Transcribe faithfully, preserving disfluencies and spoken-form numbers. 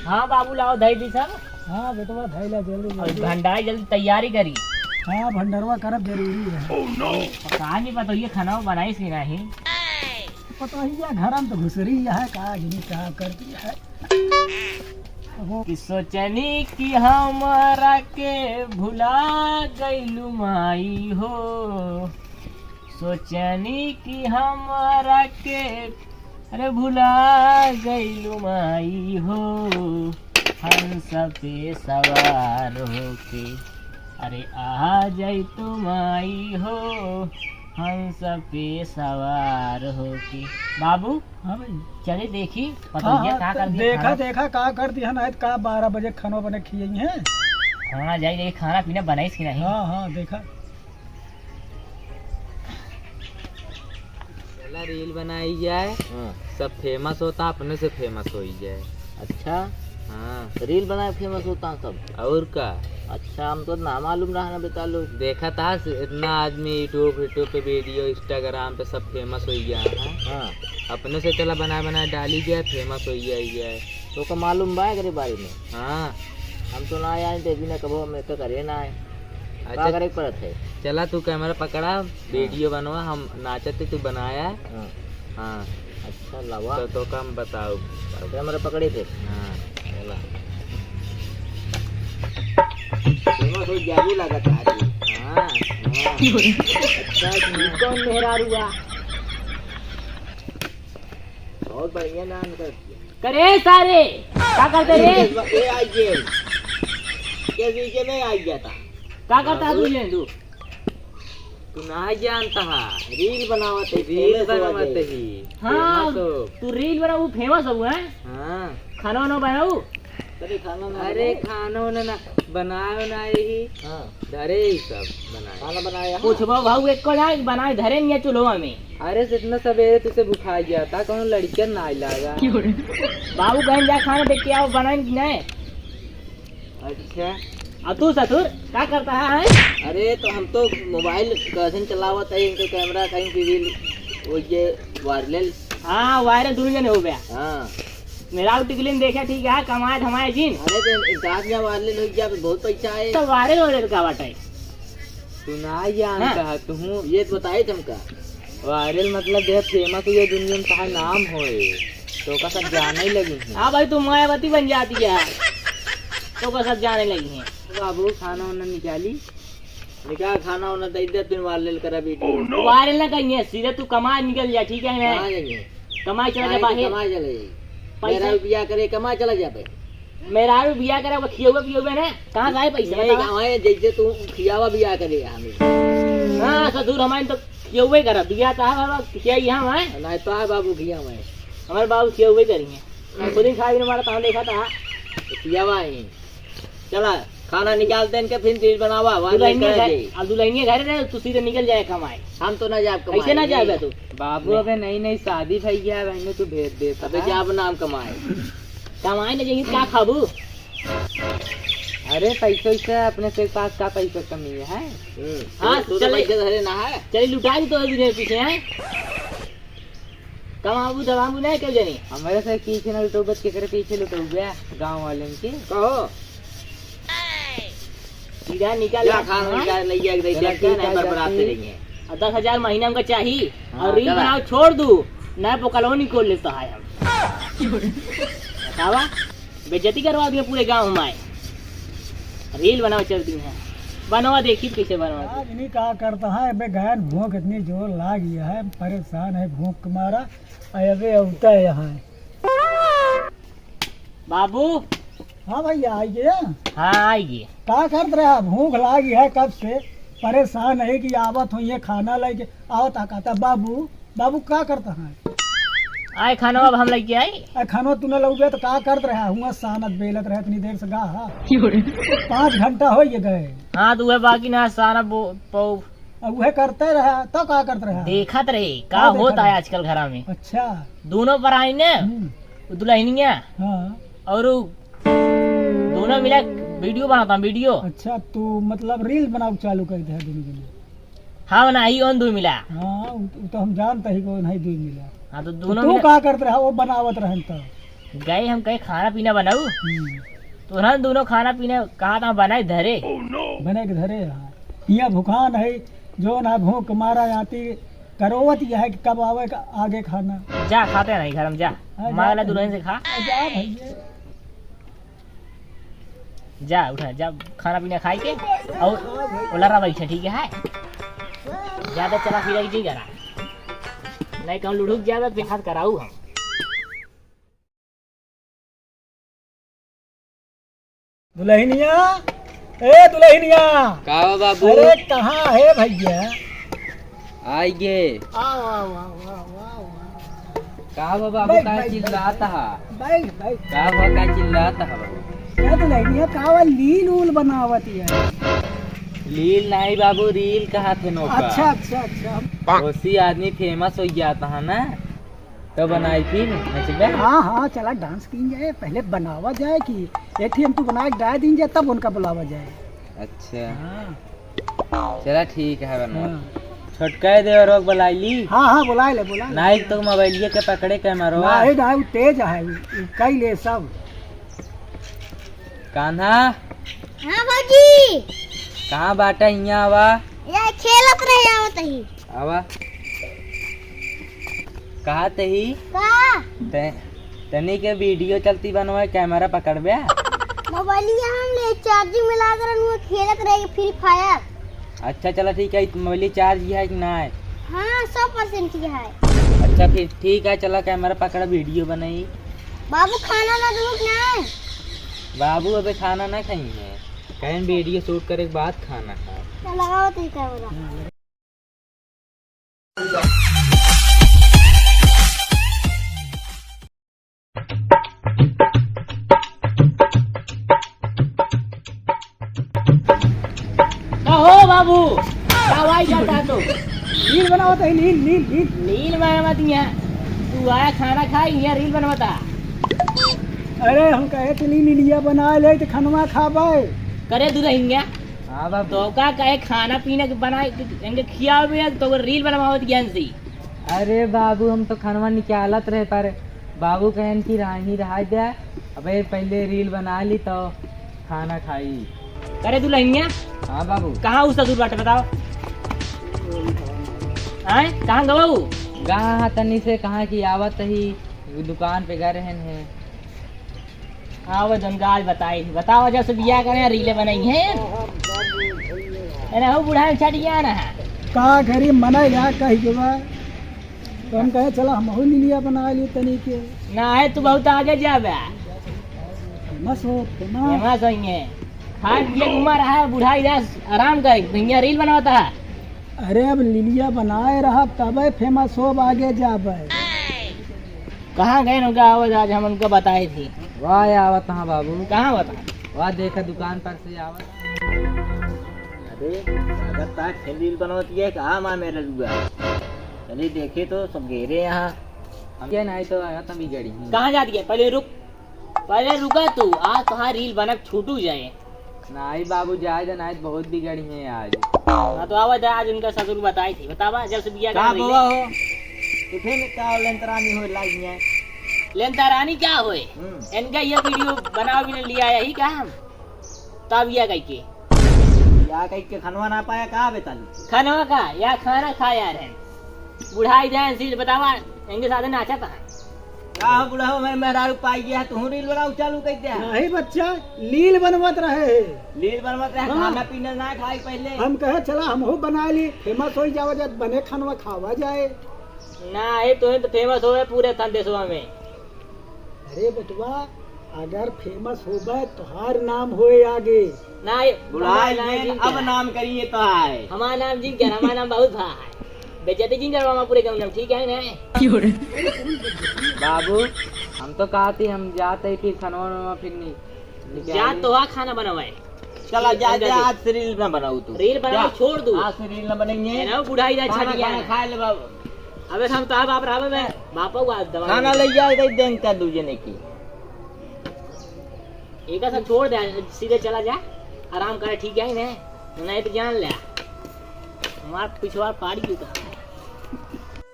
हाँ बाबू, लाओ धई दी सब। हाँ बेटवा, धई ला जल्दी, और जल्दी। भंडारी जल्दी तैयारी करी। हाँ, भंडरवा करब जरूरी है। Oh no! पता नहीं, बताइए खाना बनाइस कि नहीं। पता ही है, घर में तो घुसरी है, का जनी का करती है। वो कि सोचनी कि हमरा के भुला गइलू माई हो, सोचनी कि हमरा के, अरे भुला गइलू माई हो, हंस पे सवार होके, अरे आ जाई तू माई हो, हंस पे सवार होके। बाबू, हाँ भाई। चले देखी, हाँ, पतोहिया हाँ, का तो कर दिया देखा, खाना? देखा का कर दिया ना, आज का बारह बजे खाना बने खियाई है। हाँ, जाई देखी खाना पीना बनाइस कि नहीं। हाँ, हाँ, देखा। चला रील बनाई जाए, हाँ। सब फेमस होता, अपने से फेमस होई जाए। अच्छा? हाँ। रील बनाए फेमस होता सब? और का? अच्छा, हमको ना मालूम रहा ना बेटा लोग। देखा था इतना आदमी YouTube, YouTube पे वीडियो, Instagram पे सब फेमस होई गया है। हाँ। अपने से चला बनाए बनाए डाली जाए, फेमस होई जाए, जाए। तो का मालूम बा एकरे बारे में? हाँ। हम तो ना आए, ते बिना कबो हम एक करे ना आए। अच्छा। का करे के पड़त है? चला तू कैमरा पकड़ा, हाँ। वीडियो बनवा, हम नाचत है, तू बनाया। हाँ। हाँ। अच्छा, लावा। तो, तो का हम बताओ। कैमरा पकड़े थे। हाँ, चला। फेमस हो जाबू लागत है आज। हाँ, हाँ। अच्छा, ई कौन मेहरारू बा? बहुत बढ़िया नाम कर दिया। करे सारे, का करते रे? ए, आई गेल। के बीच में आई जाता। का करता है तू ये तू? तू ना जानता है। रील बनावत है, रील फेमस हो बनावत जाए। ही। हाँ, फेमस हो। तू रील बनाऊ, फेमस हो, हैं? हाँ। खाना वाना बनाऊ? अरे खाना ना अरे बनाए। खाना वाना ना बनाए ना यही। हाँ। धरे ही सब बनाए। खाना बनाए, हाँ। पूछबो भाऊ एक को ना बनाए धरे नहीं है चूल्हा में। अरे से इतना सवेरे तुझसे भुखा जाता, कौन लड़कियां ना लागा। बाबू कहीं जा खाना देख के आओ, बनाए कि नहीं? अच्छा। और तू ससुर, का करता है? अरे, तो हम तो मोबाइल कइसन चलावत है, इनके कैमरा कहीं की रील, वो ये वायरल। हाँ, वायरल दोनों जने हो गया। हाँ। मेरा टिकलिन देखे, ठीक है, कमाए धमाए जिन। अरे, तो एक आध जा वायरल हो गया, बहुत पैसा है। तो वायरल हो रहे का बाटे? तू ना जानता हाँ। है, तू ये तो बताए तुमका। वायरल मतलब देख फेमस हुई है दुनिया में, तहार नाम होए, तो ओका सब जाने लगी हैं। हाँ भाई, तू मायावती बन जाती है, तो ओका सब जाने लगी हैं। बाबू, खाना वाना निकाली। निकाल खाना वाना दे दे, फिर वायरल करा वीडियो। वायरल ना करिए, सीधे तू कमाए निकल जा, ठीक है ना? कहाँ जाइए? कमाए चला जा काहे के बाहर। कमाए चला जाइए? पैसा मेरा रुपया करे, कमाए चला जा भाई। मेहरारू बियाह करे, ओके खियौबे पियौबे ना? कहाँ से आए पैसा, ये बतावा? गाँव है, जैसे तू खियावा बियाह करे हमें। हाँ, ससुर, हमारे तो खियौबे करा, बियाह तो है, बाबा, खियाई हम, हैं? नहीं तो है बाबू, खिया मैं। हमारे बाबू खियौबे करी हैं। मैं खुद ही खाई, हमारा कहाँ देखा था? तो खियावा ही। चला, खाना निकालते हैं इनके, फिर रील बनावा, वाह, दुल्हनिया लेकर घर, जाइए। अब दुल्हनिया घर रहे, तू सीधे निकल जाए कमाए। हम तो ना जाब कमाए। कैसे ना जाबे तू? बाबू, नहीं। अबे नई नई शादी भई है, बहने तू भेज देता अबे है। जाब नाम कमाए। कमाए ना जाइए, का खाबू? अरे पैसा वैसा अपने से पास का पैसा कमी है? हम्म, हाँ, तू तो चले। पैसे धरे ना है। चले लुटा दी तो भी नहीं पीछे हैं। कमाबू दबाबू नहीं क्यों जानी? हमारे से पीछे ना लुटो बच के करे पीछे लुटो गया गाँव वाले के। कहो। सीधा निकाल जा, ले। खान हाँ? निकाल ले, एक दे चला, दिया क्या ठीक नहीं है, बरबरात जाती। करेंगे। और दस हजार महीना हमका चाहिए। हाँ, और रील चला। बनाओ छोड़ दू, नया पोकलवा निकाल लेता है हम। बतावा, बेइज्जती करवा दिया पूरे गांव में। रील बनाओ चल दी है, बनवा देखी कैसे बनवा आज दी। नहीं का करता है, अबे गैर भूख इतनी जोर लागी है, परेशान है भूख के मारा। अबे अवता है यहाँ। बाबू। हाँ भैया, आइए। हाँ, आइए। का करत रहा? भूख लागी है कब से, परेशान है कि आवत हो ये खाना लेके। आवत आ कहता, "बाबू, बाबू का करता है?" आए खाना अब हम लेके आई। आ खाना तू न लउबे तो का करत रहा? हुआ सानत बेलत रहे इतनी देर से गा हा। पाँच घंटा हो ये गए। हाँ, तो वह बाकी ना सारा बो-, पौ- अब वह करते रहा, तो का करत रहा? देखत रहे, का का देखत होता है रहे? आजकल घरा में। अच्छा। दोनों पर आई ने, हम्म। दुल्हनिया हाँ। और उ दोनों मिला वीडियो बनाता, वीडियो। अच्छा, तू मतलब रील बनाओ चालू कर दे दोनों के लिए। हाँ, ना, ही ओन दुई मिला। हाँ, उ, उ तो हम जानते ही कौन है दुई मिला। हाँ, तो तो दोनों तू मिला। का करत रहा, वो बनावत रहन तो? गए हम कहे खाना पीना बनाऊ। हम्म। तो हम दोनों खाना पीना कहा था बनाए धरे। बनाए के धरे, हाँ। हियाँ भुखान है, जो ना भूख मारा आती करोवत यह है कि कब आवे का आगे खाना। जा खाते नहीं घर में जा। हाँ, मांग जा ले भाई। दुल्हन से खा। हाँ, जा भैया। जा उठा, जा खाना पीना खाई के और ओलरा बैठे, ठीक है? ज्यादा चला फिरा की करा। नहीं कहूँ लुढ़ुक जावे, फिर हाथ कराऊ हम। दुल्हनिया, ए दुल्हनिया। का हो बाबू? अरे कहाँ है भैया? आइगे। आ, वाह, वाह, वाह, वाह, वाह। का हो बाबू, बैठ, का बैठ, चिल्लात बैठ। हा? बैठ, बैठ। का हो, का चिल्लात हा बाबू? ए दुल्हनिया, का वा लील उल बनावत है? लील नहीं बाबू, रील कहा थे नोका। अच्छा, अच्छा, अच्छा। ओसी आदमी famous हो जाता है ना। तो बनाई फिर नचबे? हाँ, हाँ, चला dance कीन जाए, पहले बनावा जाए कि एक ठे हम तू बना के डाल दीन जाए, तब उनका बुलावा जाए। अच्छा। हाँ। चला ठीक है, बनवा। हाँ। छोटका देवरो के बुलाई ली। हाँ, हाँ, बुलाई ले, बुलाई ले। नाइक तो मोबाइलिया के पकड़े कैमरवा। नाहीं, नाहीं, वो तेज है, वो, वो कई ले सब। कान्हा। हाँ भौजी। कहाँ बाटा हियाँ आवा? या खेलत रहे आवत ही। आवा। कहा तही? का? ते-, तनी के video चलती बनवा, कैमरा पकड़बे? मोबाइलिया हम ले charging में लगा रहन, वो खेलत रहे Free Fire। अच्छा चला ठीक है, मोबाइल charge है कि ना है? हाँ, सौ percent ही है। अच्छा फिर ठीक है, चला कैमरा पकड़ा, video बनाई। बाबू खाना ना दूँ कि ना? बाबू अबे खाना ना खाई है, कहीं video shoot करे के बाद खाना खा। चल लगाओ तो कैमरा। का हो बाबू, का आवाज जाता है तो? रील बनावत है, रील, रील, रील। रील बनावत हियाँ। तू आया खाना खाई, हियाँ रील बनावता। अरे हम कहे तनी रीलिया बना ले तो खनवा खाबे। करे दूध हिंगा। हाँ बाबू। तो का कहे खाना पीना के बनाए, इनके खियावे तो रील बनवावत ज्ञान से। अरे बाबू, हम तो खनवा निकालत रहे, पर बाबू कहन कि राही रहा द्या, अबे पहले रील बना ली तो खाना खाई। करे दुल्हनिया? हाँ बाबू। कहाँ उ ससुर बाटे बताओ? आए? कहाँ गवा उ? गा हाँ तनी से कहाँ कि आवत ही दुकान पे गा रहन है। हाँ, वो जौन गाल बताई थी। बताओ, जब से बियाह करे हैं, रीले बनाई हैं। अरे, हो बूढ़ा में छट गया ना। का करी, मना या कही के बा। तो हम कहे, "चला, हमहू लीलिया बना ली तनी के।" ना है, तू बहुत आगे जाबे। फेमस हो, फेमस। फेमस होइए। खाए पिए के उम्र है, बूढ़ा इधर आराम करे, भैया रील बनावता है। अरे, अब लीलिया बनाए रहब, तबे फेमस होब, आगे जाबे। कहाँ गए उनका आवाज, आज हम उनका बताए थे। वाह, आवत हाँ बाबू। कहाँ बता? वाह, देखा दुकान पर से आवत। अरे, लागत ता खेल रील बनवत ये का माँ मेरे रुआ। चलिए देखे तो सब घेरे यहाँ। हम क्या नहीं तो आया था बिगड़ी। कहाँ जाती है? पहले रुक, पहले रुका तू। आज तोहार रील बनब छूटू जाए। नाई बाबू, जाए दे, नाई तो बहुत बिगड़ी है आज। हाँ, तो आवा जा, आज उनका ससुर बताई थी। बतावा, जब से बिया का कर बोवा हो? तो फिर का लेंतरानी होए लागी है? लेंतरानी क्या होए? हम्म। इनका ये video बनाओ भी नहीं लिया, यही का हम? तब ये कह के। या कह के खनवा ना पाया का बेताली? खनवा का? या खाना खा यार है। बुढ़ाई जाए, सीधे बतावा, इनके साथ नाचा था। का हो बुढ़ाओ, मैं मेहरारू पाई गया, तू रील बनाऊ चालू कर दे। नहीं बच्चा, लील बनवत रहे है। लील बनवत रहे, हाँ। खाना पीना ना खाई पहले। हम कहे चला हमहू बना ली, फेमस हो जावा जाए, बने खानवा खावा जाए। ना है, तू तो फेमस होवे पूरे खानदेशवा में। अरे बेटवा, अगर फेमस होबे, तोहार नाम होए आगे। ना, ये बुलाए हमार नाम जिन, जिन अब क्या? नाम करिए तो आए। हमार नाम जिन क्या? हमार नाम बहुत भा है। बेइज्जती जिन करवा पूरे गाँव में, ठीक है ना? बाबू, हम तो कहा थी, हम जाते ही फिर खाना वाना फिर नहीं, नहीं क्या जा नहीं? तो आ खाना बनवाए। चला, जा, जा, आज से रील ना बनाऊ तू। रील बनाओ, जा। छोड़ दू। आज से रील ना बनेंगे। ए, ना, बुढ़ाई ना खाना, छटिया खाना ना। खा ले बाबू। अबे हम तो आप, आप रहबे में, बापा को दवा खाना ले। ले जा, दे देंगे का दू जने की। एक ऐसा छोड़ दे, सीधे चला जा, आराम करे, ठीक है ने? नहीं तो जान ले, हमार पिछवाड़ पाड़ी की कहा।